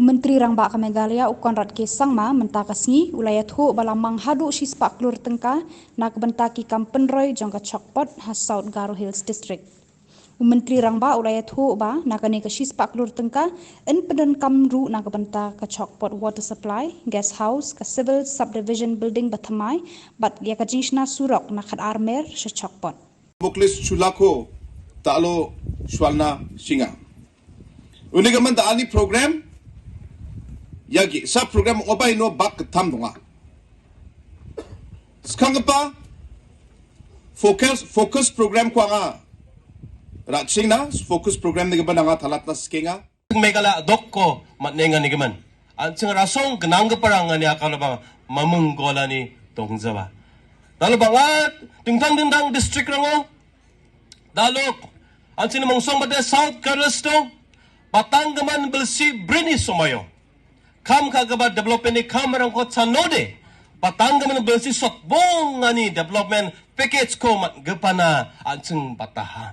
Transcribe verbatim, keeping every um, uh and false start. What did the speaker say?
Menteri Rangbah ka Meghalaya u Conrad K Sangma mynta ka sngi u la ïathuh ba la manghaduh shispaklur tyngka na ka bynta ki kam pynroi jong ka chokpot ha South Garo Hills District. U Menteri Rangbah u la ïathuh ba na kane ka shispaklur tyngka yn pyndonkam ruh na ka bynta ka chokpot water supply, guest house, ka civil subdivision building ba thymmai bad ïa ka jingshna surok na khat armer sha chokpot. Muklis chulako talo shwalna shinga. Uni gaman da ani program yagi sa program oba ino bak ketam donga. Skangpa focus focus program ko anga ratchingna focus program ni gaban anga talatna skenga. Meghalaya dokko matnenga nigimin. An·ching rasong gnanggiparang ani akalaba mamung golani dongjaba. Dalo bang·a dingtang dingtang district rango. Dalo an·ching mongsong bate South Garo Hills dong. Batanggimin bilsi brini somayo. Kam ka·gipa development ni kamrangko chanode. Batanggimin bilsi sotbongani development package ko man·gipana an·ching bataha.